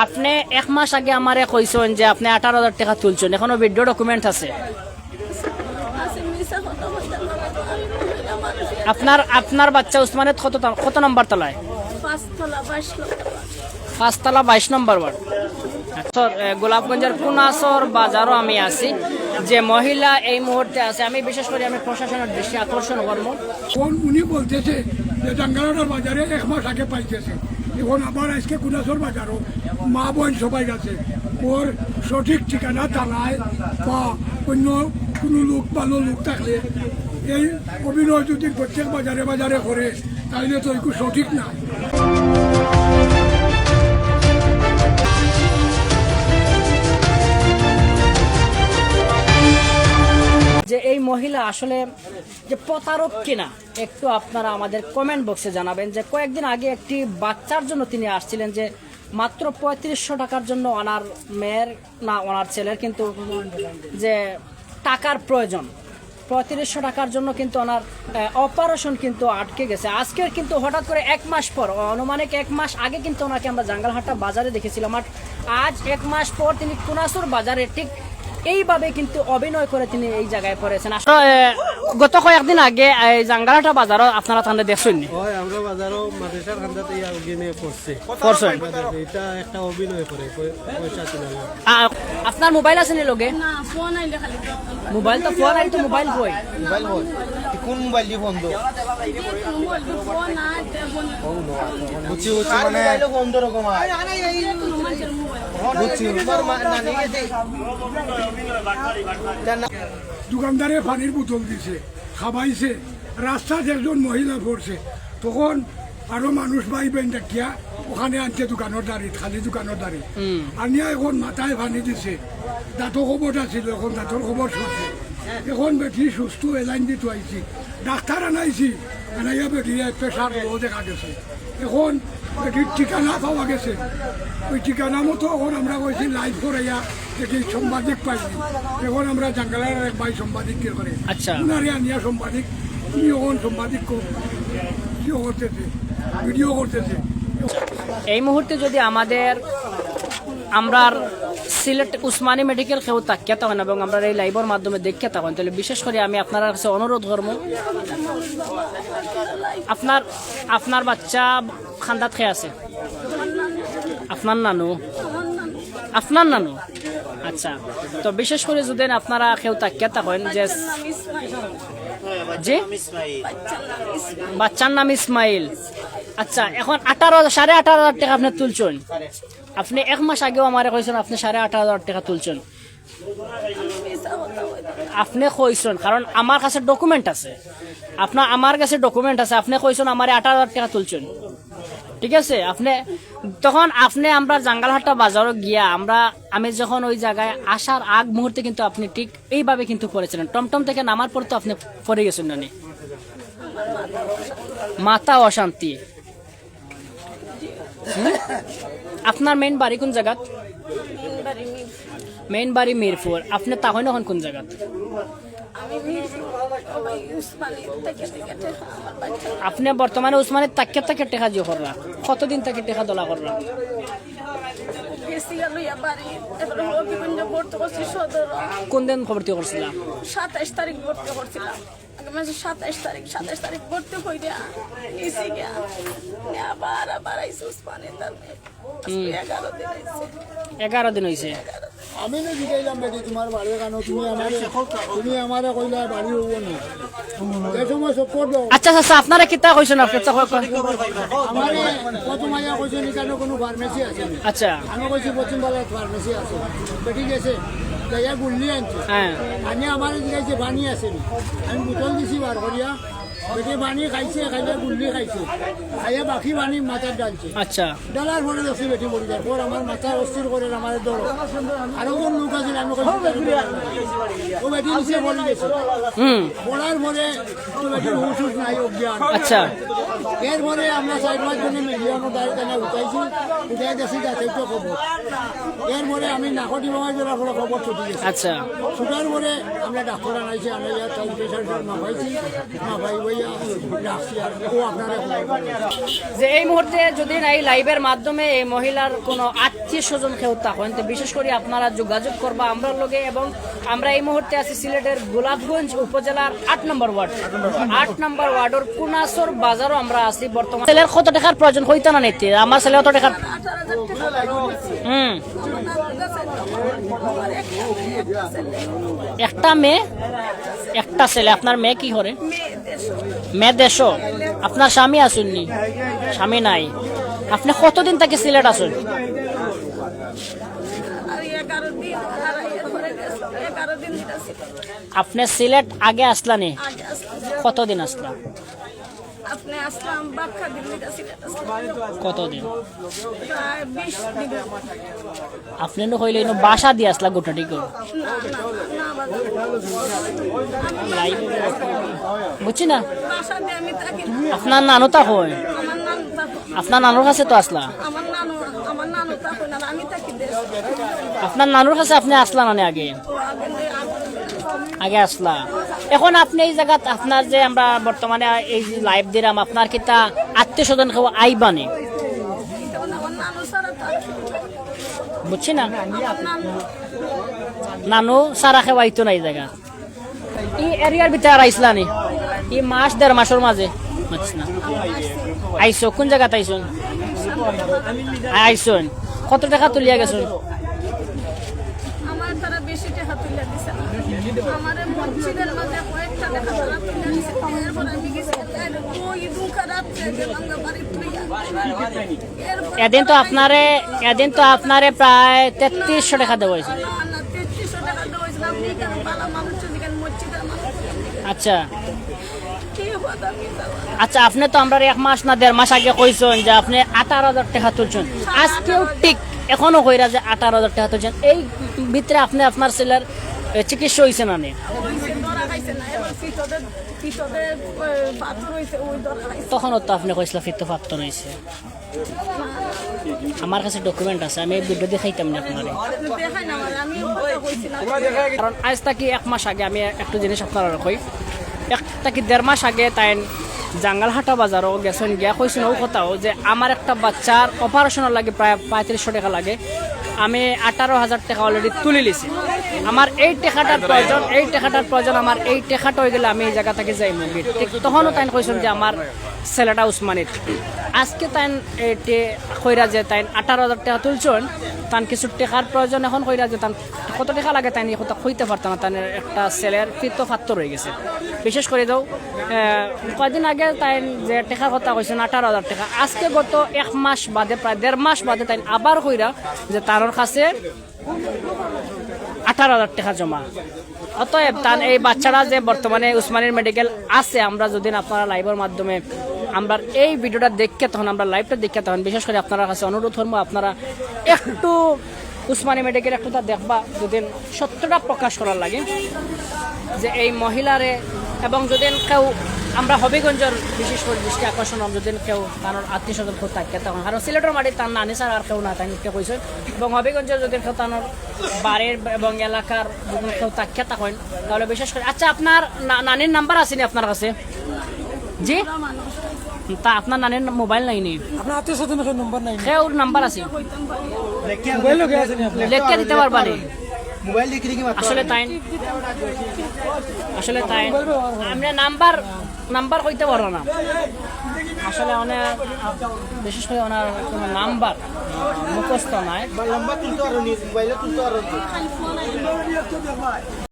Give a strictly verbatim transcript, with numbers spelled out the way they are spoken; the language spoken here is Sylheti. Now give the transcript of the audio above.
আপনে এক মাস আগে আমারে কইছইন যে আপনে আঠারো হাজার টেকা তুলছইন, এখনো ভিডিও ডকুমেন্ট আছে। আছে, মিছা কথা কইতাম না। আপনার, আপনার বাচ্চা উসমানিত কত তা-, কত নাম্বার তলায়? পাঁচতলা, বাইশ নম্বর ওয়ার্ড। পাঁচতলা, বাইশ নম্বর ওয়ার্ড। আচ্ছা, এ, গোলাপগঞ্জের কুনাসর বাজারো আমি আছি, যে মহিলা এই মুহূর্তে আছে, আমি বিশেষ করি আমি প্রশাসনের দৃষ্টি আকর্ষণ করবো। এখন উনি বলতেছে যে জাঙ্গালাটার বাজারে এক মাস আগে পাইতেছে, এখন আবার আজকে কুনাসর বাজারো মা বোন সবাই গেছে, ওর সঠিক ঠিকানা থানায় বা অন্য কোনো লোক, ভালো লোক থাকলে এই অভিনয় যদি প্রত্যেক বাজারে বাজারে করে, তাইলে তো একটু সঠিক না। যে এই মহিলা আসলে যে প্রতারক কিনা, একটু আপনারা আমাদের কমেন্ট বক্সে জানাবেন। যে কয়েকদিন আগে একটি বাচ্চার জন্য তিনি আসছিলেন, যে মাত্র পঁয়ত্রিশশো টাকার জন্য ওনার মেয়ের, না, ওনার ছেলের কিন্তু যে টাকার প্রয়োজন, পঁয়ত্রিশশো টাকার জন্য কিন্তু ওনার, আহ, অপারেশন কিন্তু আটকে গেছে। আজকের কিন্তু হঠাৎ করে এক মাস পর, আনুমানিক এক মাস আগে কিন্তু ওনাকে আমরা জাঙ্গালহাট্টা বাজারে দেখেছিলাম, আর আজ এক মাস পর তিনি কুনাসুর বাজারে ঠিক এইভাবে কিন্তু অভিনয় করে তিনি এই জায়গায় পড়েছেন। আসলে, আহ, গত কয়েকদিন আগে এই জাঙ্গালহাট্টা বাজারও আপনারা তাহলে দেখছেন নি? হয়, আমরা বাজারও মাদ্রাসার কান্দাত এই আগুনে পড়ছে। পড়ছে। এটা একটা অভিনয় করে, পয়-, পয়সা তুলে না। আ-, আপনার মোবাইল আছে নি লগে? না, ফোন আইলে খালি ফোন। মোবাইল তো ফোন আইলে তো মোবাইল কই? মোবাইল কই? তুই কোন মোবাইল দিয়ে ফোন দো? মোবাইল দিয়ে ফোন না, এটা ফোন। বুঝছি, বুঝছি, মানে মোবাইলে ফোন ধরো কমায়। বুঝছি। তোমার মা-, নানি গেছে। দোকানদারে পানির বোতল দিছে, খাবাইছে, রাস্তাত একজন মহিলা পড়ছে, তখন আরো মানুষ ভাই বেন ডাকিয়া ওখানে আনছে দোকানর দাঁড়িত, খালি দোকানর দাঁড়িত। হুম। আনিয়া এখন মাথায় পানি দিছে, দাঁতর খবরটা ছিল, এখন দাঁতর খবর শুনছে। এখন বেটি সুস্থ, এলাইন দিত আইছি, ডাক্তার আনাইছি, আনাইয়া বেটি প্রেশার লো দেখা গেছে। এখন বেটির ঠিকানা পাওয়া গেছে, ওই ঠিকানা মতো এখন আমরা কইছি লাইভ করাইয়া দেখি সাংবাদিক পাইছি। এখন আমরা জাঙ্গালার এক ভাই সাংবাদিক কে করে, আচ্ছা। উনারে আনিয়া সাংবাদিক, উনি এখন সাংবাদিক কো-, ইয়ে করতেছে, ভিডিও করতেছে। এই মুহূর্তে যদি আমাদের, আমরার সিলেট উসমানী মেডিকেল কেউ তাকিয়া থাকেন এবং আমরা এই লাইভের মাধ্যমে দেখিয়া থাকেন, তাহলে বিশেষ করে আমি আপনার কাছে অনুরোধ করবো, আপনার, আপনার বাচ্চা খান্দাত কে আছে? আপনার নানু? আপনার নানু? আচ্ছা, তো বিশেষ করে যদি আপনারা কেউ তাকিয়া থাকেন যে, জি? বাচ্চার নাম ইসমাইল। আচ্ছা, এখন আঠারো, সাড়ে আঠারো হাজার টেকা আপনে তুলছইন, আপনে এক মাস আগেও আমারে কইছইন আপনে সাড়ে আঠারো হাজার টেকা তুলছইন। আপনে কইছইন, কারণ আমার কাছে ডকুমেন্ট আছে, আপনার, আমার কাছে ডকুমেন্ট আছে, আপনে কইছইন আমারে আঠারো হাজার টেকা তুলছইন, ঠিক আছে? আপনে তখন, আপনে আমরা জাঙ্গালহাট্টা বাজারো গিয়া, আমরা, আমি যখন ওই জায়গায় আসার আগ মুহূর্তে কিন্তু আপনে ঠিক এইভাবে কিন্তু পড়েছিলেন, টমটম থেকে নামার পর তো আপনে পড়ে গেছইন না নি? মাথা অশান্তি। হুম? আপনার মেইন বাড়ি কোন জায়গাত? মেইন বাড়ি মিরপুর। মেইন বাড়ি মিরপুর। আপনে থাকইন এখন কোন জায়গাত? আমি মিরপুর, ওই উসমানী থেকে টিকিটে আমার বাচ্চা। আপনে বর্তমানে উসমানী থাকিয়া থাকিয়া টেকা জো কররা? কতদিন থাকি টেকা দলা কররা? গেছি গেল ইয়া বাড়ি, এবার হবিগঞ্জে ভর্তি করছি সদর। কোন দিন ভর্তি করছিলা? সাতাইশ তারিখ ভর্তি করছিলাম। আগামী মাসের সাতাইশ তারিখ, সাতাইশ তারিখ ভর্তি হই দিয়া নিছি গিয়া। নিয়া আবার, আবার আইসি উসমানী তার মেয়ে। আজকে হুম। এগারো দিন হইছে। এগারো দিন হইছে। আমি না জিগাইলাম বেটি তোমার বাড়ি কেন? তুমি আমারে, তুমি আমারে কইলা বাড়ি হইব না। যে সময় সব করবো। আচ্ছা, আচ্ছা, আপনারা কিতা কইছেন? আপনি তো কই-, কই- আমারে প্রথম আইয়া কইছেন এখানে কোনো ফার্মেসি আছে নি? আচ্ছা। আমি কইছি পশ্চিম বালার ফার্মেসি আছে। বেটি গেছে, যাইয়া গুল্লি আনছে। হ্যাঁ। আনিয়া আমারে জিগাইছে পানি আছে নি? আমি বোতল দিছি বার করিয়া। বেটি পানি খাইছে, খাইয়া গুল্লি খাইছে। খাইয়া বাকি পানি মাথাত ঢালছে। আচ্ছা। ঢালার পরে দেখছি বেটি মরি যায়। পর আমার মাথা অস্থির করে আমার ধরো। আরো কোন লোক আছে আমি কইছি, "ও বেটি নিচে পড়ে গেছে।" হুম। পড়ার পরে তো বেটির হুশ হুশ নাই, অজ্ঞান। আচ্ছা। এরপরে আমরা চার পাঁচ জনে মিলিয়ে আমরা দাঁড়িয়ে দাঁড়িয়ে উঠাইছি, উঠাই গেছি যাতে তো খবর। এরপরে আমি নাকটি বামাই বেলা পরে খবর ছুটি গেছে। আচ্ছা। ছুটার পরে আমরা ডাক্তার আনাইছি, আনাইয়া তাই প্রেশার মাপাইছি, মাপাই বইয়া রাখছি আর ও আপনারা খবর। যে এই মুহূর্তে যদি না এই লাইভের মাধ্যমে এই মহিলার কোনো আত-, আত্মীয় স্বজন কেউ থাকইন, তে বিশেষ করি আপনারা যোগাযোগ করবা আমরার লগে। এবং আমরা এই মুহূর্তে আছি সিলেটের গোলাপগঞ্জ উপজেলার আট নম্বর ওয়ার্ড, আট নম্বর ওয়ার্ডর কুনাসর বাজারও আমরা আছি বর্তমানে। ছেলের কত টেকার প্রয়োজন কইতা না নিতে? আমার ছেলে কত টেকার? হুম। একটা মেয়ে, একটা ছেলে। আপনার মেয়ে কি করে? মেয়ে দেশো। আপনার স্বামী আছইন নি? স্বামী নাই। আপনি কতদিন থাকি সিলেট আছইন? আর এগারো দিন, আর এরপরে গেছে, এগারো দিন যেটা ছিল। আপনি সিলেট আগে আসলা নি? আগে আসলাম। কতদিন আসলা? আপনি আসলাম, বাক্কা দিন যেটা সিলেট আসলাম। কতদিন? প্রায় বিশ দিন। আপনি নু কইলে ইনো বাসা দিয়া আসলা গোটা ঠিক? না, না, না, বাজার। লাইভ বুঝছি না। বাসা দিয়ে আমি থাকি না। আপনার নানু তা কই? আমার নানু তা কই? আপনার নানুর কাছে তো আসলা। আমার নানু, আমার নানু তা কই না, আমি থাকি দেশ। আপনার নানুর কাছে আপনি আসলা না নি আগে? ও আগে নেই, আগে। আগে আসলা। এখন আপনি এই জায়গাত আপনার যে আমরা বর্তমানে এই যে লাইভ দিলাম, আপনার কিতা আত্মীয় স্বজন কেউ আইবা নি? এটা আমার নানু ছাড়া তো আর কেউ নাই। বুঝছি না। আমার নানু। নানু ছাড়া কেউ আইতো না এই জায়গা। এই এরিয়ার ভিতরে আর আইসলা নি? এই মাস দেড় মাসর মাঝে? আচ্ছা না। আইসো, কোন জায়গাত আইসো? আইসো। কত টেকা তুলিয়া গেছো? আমার তারা বেশি টেকা তুলিয়া দিছে না। আমারে মসজিদের মাঝে কয়েকটা টেকা তারা তুলিয়া দিছে। এরপর আমি গেছি, ওই দুঃখ রাত্রে গেলাম গা বাড়ি তুলিয়া। এদিন তো আপনারে, এদিন তো আপনারে প্রায় তেত্রিশশো টেকা দেওয়া হয়েছে। না, না, তেত্রিশশো টেকা দেওয়া হয়েছে না। আপনি এখানে ভালো মানুষ, এখানে মসজিদের মানুষ। আচ্ছা। কি কথা মিথ্যা কথা? আচ্ছা, আপনি তো আমরারে এক মাস না দেড় মাস আগে কইছেন যে আপনি আঠারো হাজার টেকা তুলছেন। আজকেও ঠিক, এখনো কইরা যে আঠারো হাজার টেকা তুলছেন। এই ভিতরে আপনি আপনার ছেলের, এ, চিকিৎসা হইছে না নি? হইছে, ধরা খাইছে না। এবার পিঠতে, পিঠতে, এ, পাথর হইছে, ওই ধরা খাইছে। তখনও তো আপনি কইছিলা পিঠতে পাথর হইছে। আমার কাছে ডকুমেন্ট আছে, আমি এই ভিডিও দেখাইতাম না আপনারে। আপনি দেখাই না আমার, আমি ওই কথা কইছি না। কারণ আজ থাকি এক মাস আগে আমি একটু জিনিস আপনারারে কই, এক থাকি দেড় মাস আগে তাইন জাঙ্গালহাটা বাজারও গেছেন, গিয়া কইছেন ও কথাও যে আমার একটা বাচ্চার অপারেশনের লাগে প্রায় পঁয়ত্রিশশো টেকা লাগে, আমি আঠারো হাজার টেকা অলরেডি তুলি লিছি। আমার এই টেকাটার প্রয়োজন, এই টেকাটার প্রয়োজন, আমার এই টেকাটা হয়ে গেলে আমি এই জায়গা থেকে যাইমু। ঠিক তখনও তাইন কইছেন যে আমার ছেলেটা উসমানীর। আজকে তাইন এটে কইরা যে তাইন আঠারো হাজার টেকা তুলছেন, তান কিছু টেকার প্রয়োজন এখন কইরা যে তান কত টেকা লাগে তাইন এই কথা কইতে পারতা না, তান একটা ছেলের পিত্ত ফাত্তর হয়ে গেছে। বিশেষ করে দাও, আহ, কয়দিন আগে তাইন যে টেকার কথা কইছেন আঠারো হাজার টেকা, আজকে গত এক মাস বাদে, প্রায় দেড় মাস বাদে তাইন আবার কইরা যে তার কাছে আঠারো হাজার টেকা জমা। অতএব তান এই বাচ্চাটা যে বর্তমানে উসমানীর মেডিকেল আছে, আমরা যদি আপনারা লাইভের মাধ্যমে আমরা এই ভিডিওটা দেখে তখন, আমরা লাইভটা দেখে তখন, বিশেষ করে আপনার কাছে অনুরোধ করবো, আপনারা একটু উসমানী মেডিকেল একটু তা দেখবা, যদি সত্যটা প্রকাশ করার লাগে যে এই মহিলারে, এবং যদি কেউ আমরা হবিগঞ্জের বিশেষ করে দৃষ্টি আকর্ষণ, যদি কেউ তার আত্মীয় স্বজন কেউ থাকে তখন, কারণ সিলেটের মাটি তার নানি ছাড়া আর কেউ না, তাই নিতে কইছে। এবং হবিগঞ্জের যদি কেউ তার বাড়ির এবং এলাকার যদি কেউ তাকিয়া থাকেন, তাহলে বিশেষ করে, আচ্ছা, আপনার না-, নানির নাম্বার আছে নি আপনার কাছে? জি? তা আপনার নানির মোবাইল নাই নি? আপনার আত্মীয় স্বজন কেউ নম্বর নাই নি? কেউর নাম্বার আছে? মোবাইল লগে আছে নি আপনার? লেখিয়া দিতে পারবা নি? মোবাইল দেখি দেখি মাত্র আসলে তাই, আসলে তাই, আমরা নাম্বার নাম্বার কইতে পারো না। আসলে ওনার, বিশেষ করে ওনার কোনো নাম্বার, আহ, মুখস্থ নাই। বা নাম্বার তুলতে পারো নি, মোবাইলে তুলতে পারো নি।